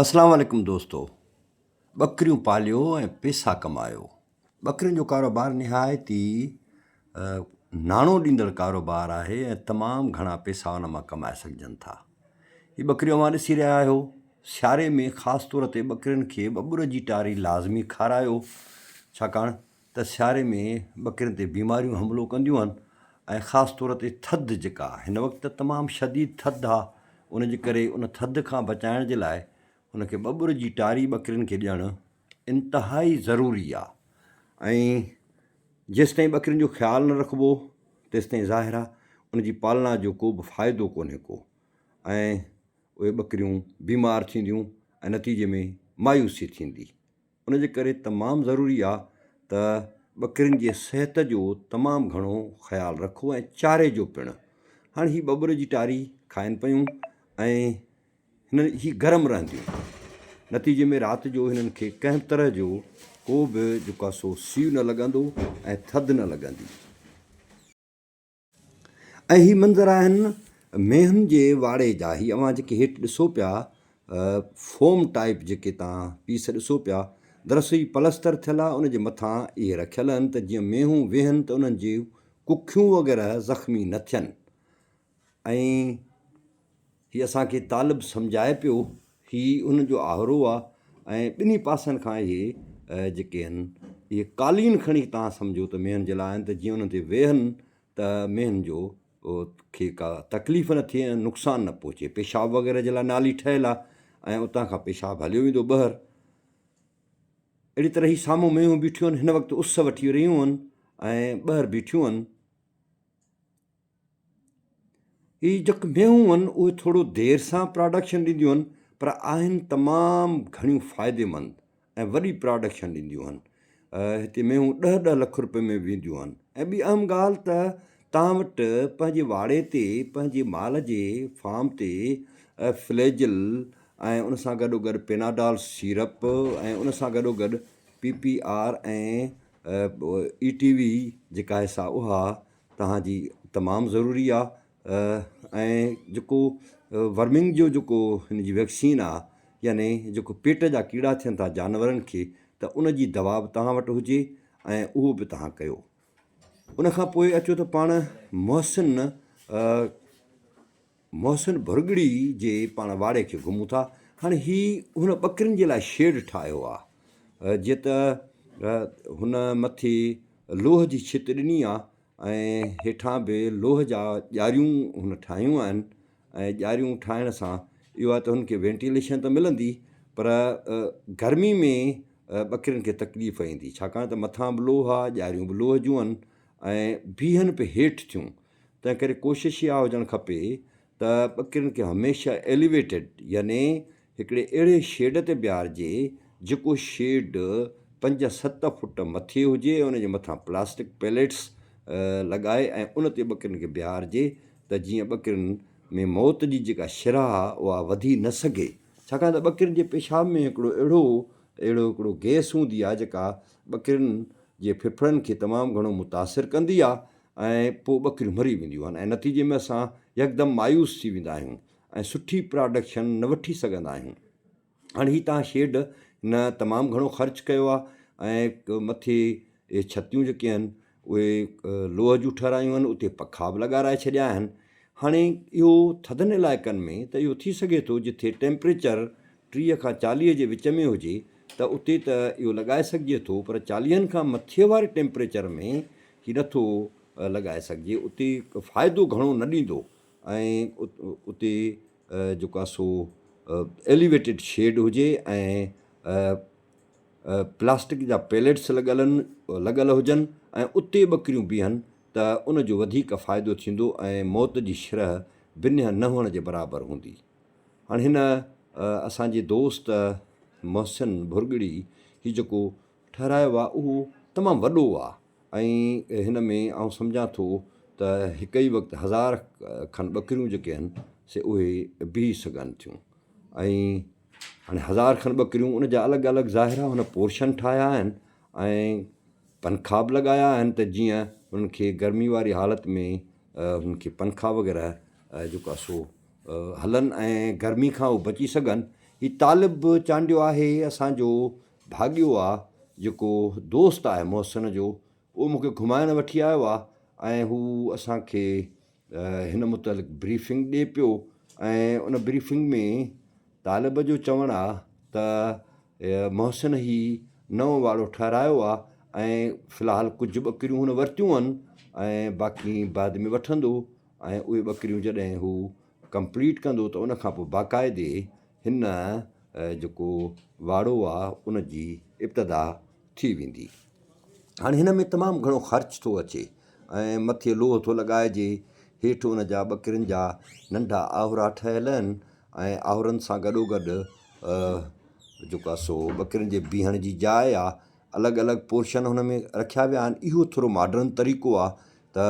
اسلام عليڪم دوستو ٻڪريون پاليو ۽ پيسا ڪمايو ٻڪرين جو ڪاروبار نهايت ئي ناڻو ڏيندڙ ڪاروبار آهي ۽ تمام گهڻا پيسا ان مان ڪمائي سگهجن ٿا هي ٻڪريون اوهان ڏسي رهيا آهيو سياري ۾ خاص طور تي ٻڪرين کي ٻٻر جي ٽاري لازمي کارايو ڇاڪاڻ ته سياري ۾ ٻڪرين تي بيماريون حملو ڪنديون آهن ۽ خاص طور تي ٿڌ جيڪا هن وقت ته تمام شديد ٿڌ آهي ان جي ڪري ان ٿڌ کان بچائڻ جي لاء ان کي ٻٻر جي ٽاري ٻڪرين کي ڏيڻ انتهائي ضروري آهي ۽ جيستائين ٻڪرين جو خيال نه رکبو تيستائين ظاهر آهي ان جي پالنا جو ڪو به فائدو ڪونهي ڪو ۽ اهي ٻڪريون بيمار ٿينديون ۽ نتيجي ۾ مايوسي ٿيندي. ان جي ڪري تمام ضروري آ ته ٻڪرين جي صحت جو تمام گهڻو خيال رکو ۽ چاري جو پڻ. هاڻي هي ٻٻر جي ٽاري کائن پيون ۽ هنن هي گرم رهنديون. نتيجي ۾ رات جو هنن کي ڪنهن به طرح جو ڪو به جيڪو آ سو سيء نه لڳندو ۽ ٿڌ نه لڳندي. ۽ هي منظر آهن مينهن جي واڙي جا. هي اوهان جيڪي هيٺ ڏسو پيا فوم ٽائيپ جيڪي توهان پيس ڏسو پيا دراصل هي پلستر ٿيل آهي ان جي مٿان اهي رکيل آهن ته جيئن مينهون ويهن ته انهن جي ڪکيون وغيره زخمي نه ٿين ۽ هي اسان کي طالب سمجهائي پيو هي ان جو آهرو آ ۽ ٻنهي پاسن کان اهي جيڪي آهن اهي قالين کڻي توهان سمجهو ته مينهن جي لاء آهن ته جيئن انهن تي ويهن ته مينهن جو کي ڪا تڪليف نه ٿئي ۽ نقصان نه پهچي. پيشاب وغيره جي لاء نالي ٺهيل آ ۽ اتان کان پيشاب هليو ويندو ٻهر. اهڙي طرح هي سامهون مينهون بيٺيون آهن هن وقت اس وٺي رهيون آهن ۽ ٻهر بيٺيون آهن. هي جيڪي مينهون آهن اهي ٿورو دير سان پراڊڪشن ڏينديون آهن پر آهن تمام گهڻيون فائديمند ۽ وڏي پراڊڪشن ڏينديون آهن هتي مينهون ڏهه ڏهه لک روپين ۾ وينديون آهن ۽ ٻي اهم ڳالهه ته توهان وٽ پنهنجي واڙي تي پنهنجي مال جي فارم تي فليجل ۽ ان سان گڏو گڏ پيناڊال سيرپ ۽ ان سان گڏو گڏ P P R ۽ E T V جيڪا آهي سا اها توهان جي تمام ضروري آ ۽ جيڪو ورمنگ جو جيڪو هن جي ويڪسين آ يعني جيڪو پيٽ جا ڪيڙا ٿين ٿا جانورن کي ته ان جي دوا به توهان وٽ هجي ۽ اهو به توهان ڪيو ان کان پوء اچو ته پاڻ محسن محسن ڀرڳڙي جي پاڻ واڙي کي گهمون ٿا. هاڻي هي هن ٻڪرين جي لاء شيڊ ٺاهيو آ. جيئن ته هن مٿي لوهه جي ڇت ڏني آ ۽ هيٺان به لوهه جا ڄاريون هن ٺاهيون آهن ۽ ڄاريون ٺاهڻ سان اهو آ ته هن کي وينٽيليشن ته ملندي پر گرمي ۾ ٻڪرين کي تڪليف ايندي ڇاڪاڻ ته مٿان به لوهه آ ڄاريون به لوهه جون آهن ۽ بيهن به هيٺ ٿيون تنهن ڪري ڪوشش اها هجڻ کپي ته ٻڪرين کي هميشه ايليويٽيڊ يعني هڪڙي اهڙي شيڊ تي بيهارجي جيڪو شيڊ پنج ست فوٽ مٿي هجي ۽ ان جي مٿان پلاسٽڪ پيليٽس لڳائي ۽ ان تي ٻڪرين کي بيهارجي ته جيئن ٻڪرين ۾ موت جي جيڪا شرح آهي اها وڌي نه سگهي ڇاڪاڻ ته ٻڪرين جي پيشاب ۾ هڪڙو اهڙو اهڙو هڪڙو گئس هوندي آهي جيڪا ٻڪرين جي ڦڦڙن کي تمام گهڻو متاثر ڪندي آهي ۽ پوء ٻڪريون مري وينديون آهن ۽ نتيجي ۾ اسان يڪدم مايوس ٿي ويندا آهيون ۽ سٺي پراڊڪشن نه وٺي سگهندا آهيون. هاڻي هي تان شيڊ هن تمام گهڻو خرچ ڪيو آهي ۽ مٿي اهي ڇتيون جيڪي آهن اهي لوهه جون ٺهرايون آهن اتي پکا به لڳارائي ڇڏيا آهن. هاڻي اهو ٿڌن علائقن ۾ ته اهو ٿي سگهي ٿو جٿي ٽيمپريچر 30 کان 40 جي وچ ۾ هجي ته اتي ته اهو لڳائي سگهجي ٿو پر چاليهن کان مٿي واري ٽيمپريچر ۾ هي نٿو لڳائي سگهجي اتي فائدو گهڻو نه ڏيندو ۽ اتي جيڪو آهي سو ايليويٽيڊ شيڊ هجي ۽ پلاسٽڪ جا پيليٽس لڳل لڳل هجن ۽ اتي ٻڪريون بيهن ته ان جو وڌيڪ فائدو ٿيندو ۽ موت جي شرح بنهه نه هئڻ جي برابر هوندي. هاڻي هن اسان جي دوست محسن ڀرڳڙي هي جيڪو ٺهرايو آهي اهو تمام وڏو آهي ۽ هن ۾ آئون سمجهان ٿو ته هڪ ئي وقت هزار کن ٻڪريون جيڪي آهن سي اهي بيهي سگهن ٿيون ۽ هاڻي هزار کن ٻڪريون ان جا الڳ الڳ ظاهر آهي هن پورشن ٺاهيا آهن ۽ پنکا به لڳايا آهن ته جيئن انهن کي گرمي واري حالت ۾ انهن کي پنکا وغيره جيڪو آهي سو هلن ۽ گرمي کان هو بچي سگهن. هي طالب چانڊيو آهي اسان جو ڀاڳيو آ جيڪو دوست آهي محسن جو اهو مون کي گهمائڻ وٺي آيو آ ۽ هو اسان کي هن متعلق بريفنگ ڏي پيو ۽ ان بريفنگ ۾ طالب جو چوڻ آ ته محسن هي نئون واڙو ٺهرايو آ ۽ في الحال ڪجهه ٻڪريون هن ورتيون آهن ۽ باقي بعد ۾ وٺندو ۽ اهي ٻڪريون جڏهن هو ڪمپليٽ ڪندو ته ان کان پوء باقاعدي هن جيڪو واڙو آ ان جي ابتدا ٿي ويندي. هاڻي هن ۾ تمام گهڻو خرچ ٿو اچي ۽ مٿي لوهه ٿو لڳائجي، هيٺ ان جا ٻڪرين جا ننڍا آهورا ٺهيل آهن ۽ آهورن سان گڏوگڏ جيڪو آ سو ٻڪرين جي بيهڻ جي جاء آ، الڳ الڳ پورشن هن ۾ رکيا ويا آهن، اهو ٿورو ماڊرن طريقو آ ته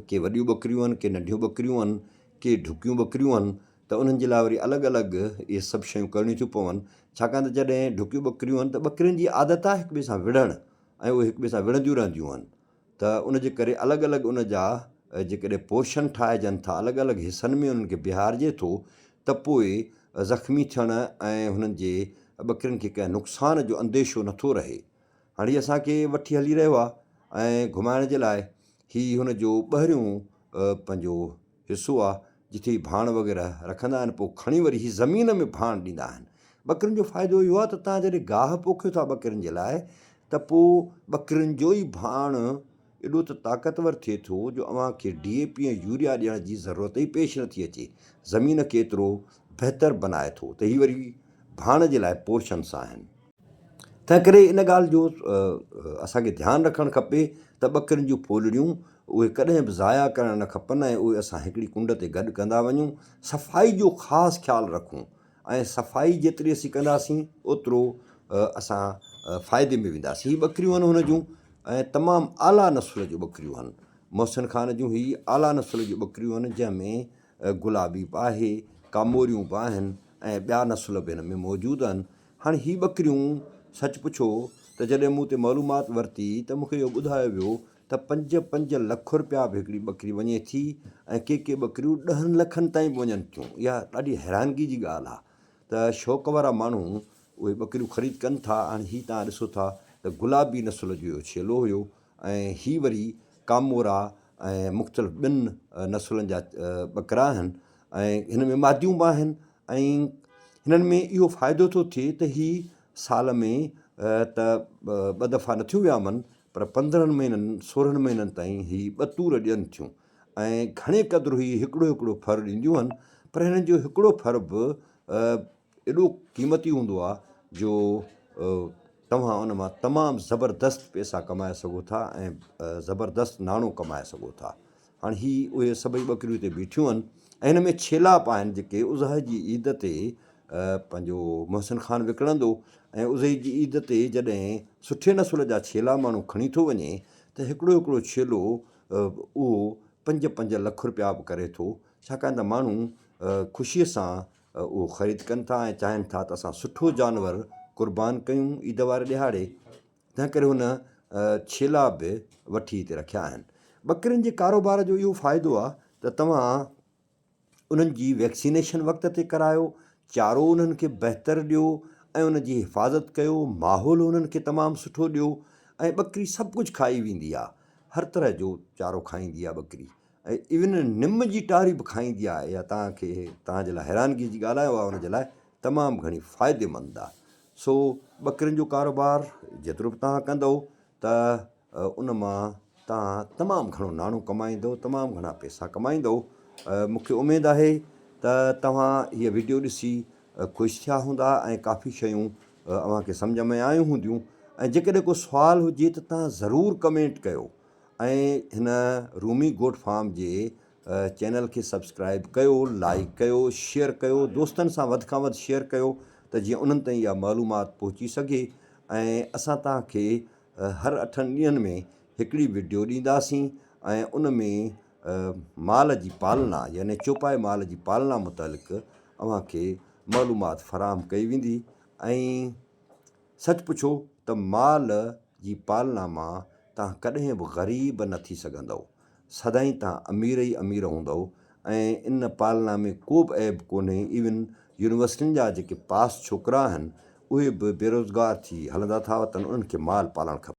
ڪي وڏيون ٻڪريون آهن، ڪي ننڍيون ٻڪريون آهن، ڪي ڍڪيون ٻڪريون آهن ته انهن جي لاء وري الڳ الڳ اهي سڀ شيون ڪرڻيون ٿيون پون، ڇاڪاڻ ته جڏهن ڍڪيون ٻڪريون آهن ته ٻڪرين جي عادت آهي هڪ ٻئي سان وڙهڻ ۽ اهي هڪ ٻئي سان وڙهنديون رهنديون آهن ته ان جي ڪري الڳ الڳ ان جا جيڪڏهن پورشن ٺاهجن ٿا الڳ الڳ حصن ۾ انهن کي بيهارجي ٿو ته پوء زخمي ٿيڻ ۽ هنن جي ٻڪرين کي ڪنهن نقصان جو انديشو نٿو رهي. هاڻي هي اسان کي وٺي هلي رهيو آهي ۽ گهمائڻ جي لاء هي هن جو ٻهريون پنهنجو حصو آهي جتي هي ڀاڻ وغيره رکندا آهن پوء کڻي وري هي زمين ۾ ڀاڻ ڏيندا آهن. ٻڪرين جو فائدو اهو آهي ته تان جڏهن گاهه پوکيو ٿا ٻڪرين جي لاء ته پوء ٻڪرين جو ئي ڀاڻ ايڏو ته طاقتور ٿئي ٿو جو اوهان کي ڊي اي پي ۽ يوريا ڏيڻ جي ضرورت ئي پيش نٿي اچي زمين کي ايترو بهتر بنائي ٿو ته هي وري ڀاڻ جي لاء پورشنس آهن. تنهنڪري ان ڳالهه جو اسان کي ڌيان رکڻ کپي ته ٻڪرين جون ڦولڙيون اهي ڪڏهن به ضايع ڪرڻ نه کپن ۽ اهي اسان هڪڙي ڪنڊ تي گڏ ڪندا وڃون. صفائي جو خاص خيال رکون ۽ صفائي جيتري اسين ڪنداسين اوترو اسان فائدي ۾ وينداسين. هي ٻڪريون آهن هن جون ۽ تمام اعليٰ نسل جون ٻڪريون آهن. محسن خان جون هي اعليٰ نسل جون ٻڪريون آهن جنهن ۾ گلابي به آهي، ڪاموريون به آهن ۽ ٻيا نسل به هن ۾ موجود آهن. هاڻي هي ٻڪريون سچ پڇو ته جڏهن مون اتي معلومات ورتي ته مون کي اهو ٻڌايو ويو ته پنج پنج لک رپيا به هڪڙي ٻڪري وڃي ٿي ۽ ڪي ڪي ٻڪريون ڏهن لکن تائين به وڃن ٿيون. اها ڏاڍي حيرانگي جي ڳالهه آهي ته شوق وارا ماڻهو اهي ٻڪريون خريد ڪن ٿا. هاڻي هي توهان ڏسو ٿا ته گلابي نسل جو اهو ڇيلو هيو ۽ هي وري ڪامورا ۽ مختلف ٻين نسلن جا ٻڪرا آهن ۽ هن ۾ ماديون به آهن ۽ هنن ۾ اهو فائدو ٿو ٿئي ته هي سال ۾ ته ٻه دفعا نٿيون ويامن پر 15 مهينن 16 مهينن تائين هي ٻه تور ڏين ٿيون ۽ گهڻي قدر هي هڪڙو هڪڙو ڦر ڏينديون آهن پر هنن جو هڪڙو ڦر به ايڏو قيمتي هوندو آهي جو توهان ان مان تمام زبردست پئسا ڪمائي سگهو ٿا ۽ زبردست ناڻو ڪمائي سگهو ٿا. هاڻ هي اهي سڀئي ٻڪريون هتي بيٺيون آهن ۽ هن ۾ ڇيلا به آهن جيڪي اضحيٰ جي عيد تي پنهنجو محسن خان وڪڻندو ۽ اضحيٰ جي عيد تي جڏهن سٺي نسل جا ڇيلا ماڻهو کڻي ٿو وڃي ته هڪڙو هڪڙو ڇيلو اهو پنج پنج لک رپيا به ڪري ٿو ڇاڪاڻ ته ماڻهو خوشيء سان اهو خريد ڪن ٿا ۽ چاهين ٿا ته اسان سٺو جانور قربان ڪيون عيد واري ڏهاڙي تنهن ڪري هن ڇيلا به وٺي هتي رکيا آهن. ٻڪرين جي ڪاروبار جو اهو فائدو آهي ته توهان انهن جي ويڪسينيشن وقت تي ڪرايو، چارو انهن کي بهتر ڏيو ۽ ان جي حفاظت ڪيو، ماحول انهن کي تمام سٺو ڏيو ۽ ٻڪري سڀ ڪجهه کائي ويندي آهي، هر طرح جو چارو کائيندي آهي ٻڪري ۽ ايون نم جي ٽاري به کائيندي آهي اها توهان کي توهان جي لاء حيرانگي جي ڳالهه آهي اها ان جي لاء تمام گهڻي فائديمند آهي. سو ٻڪرين جو ڪاروبار جيترو به توهان ڪندؤ ته ان مان توهان تمام گهڻو ناڻو ڪمائيندؤ تمام گهڻا پئسا ڪمائيندؤ مون کي اميد آهي ته توهان هيء وڊيو ڏسي خوش ٿيا هوندا ۽ ڪافي شيون اوهان کي سمجهه ۾ آيون هونديون ۽ جيڪڏهن ڪو سوال هجي ته توهان ضرور ڪمينٽ ڪيو ۽ هن رومي گوٽ فارم جي چينل کي سبسڪرائب ڪيو لائيڪ ڪيو شيئر ڪيو دوستن سان وڌ کان وڌ شيئر ڪيو ته جيئن انهن تائين اها معلومات پهچي سگهي ۽ اسان توهان کي هر اٺن ڏينهن ۾ هڪڙي وڊيو ڏينداسين ۽ ان ۾ مال جي پالنا يعني چوپائي مال جي پالنا متعلق اوهان کي معلومات فراهم ڪئي ويندي ۽ سچ پڇو ته مال جي پالنا مان توهان ڪڏهن به غريب نه ٿي سگهندؤ. سدائين توهان امير ئي امير هوندؤ ۽ ان پالنا ۾ ڪو به عيب ڪونهي. ايون يونيورسٽين جا جيڪي پاس ڇوڪرا آهن اهي به بيروزگار ٿي هلندا ٿا وتن انهن کي مال پالڻ کپي.